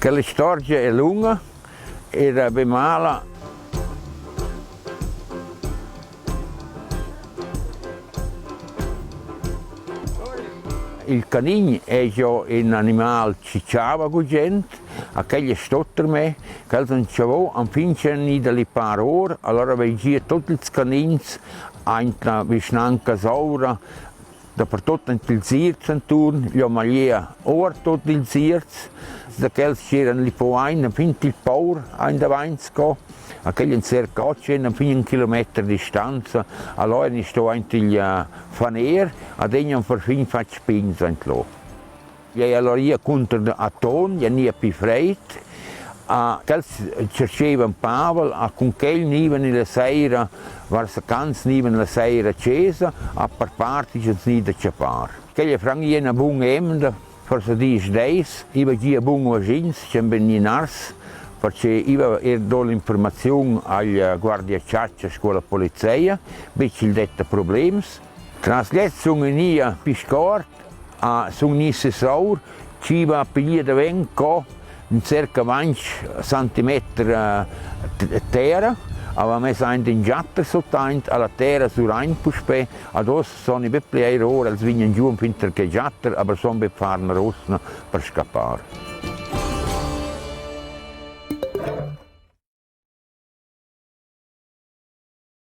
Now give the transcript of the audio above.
Quella istorgia è lunga, era be mala. Il canin è giò ün animal chi chava gugent, a quel es tot me, quels han chavò enfin ch'han i da lippar our, allora veigia tuot ils canins aint la vischnanca soura dapertut aint ils ierts intuorn, io magliea our tuot ils ierts, da quels chi eran lì po aint fin il paur aint davains sco, a quel ün cerca otschen fin ün kilometer distanza, allora eni sto aint il faner ad egn han perfin fat spins aint là. Ei allora ia cunter a Ton, ja nia pi freid, a quels tscherchevan pavel, a cun quel gnivan illa saira, varsaquants gnivan la saira a chesa, a per part ischans gnü da chappar. Quella franc ia üna buna emda, forsa diesch deis, i va gia bun vaschins, ch'han ben gnü nars, perche i va eir do l'informaziun agl guardia chatscha sco alla polizia, be ch'il detta problems. Tras lez sun gnü pi scort a sun gnü sessour chi va piglier davent co ün cerca vainch centimeter terra, ava mess aint ün giatter sutaint, a la terra suraint puspè, ad hoz soni be pli eir our, els vegnan giù fin tar que giatter, aber son be far 'na rusna per scappar.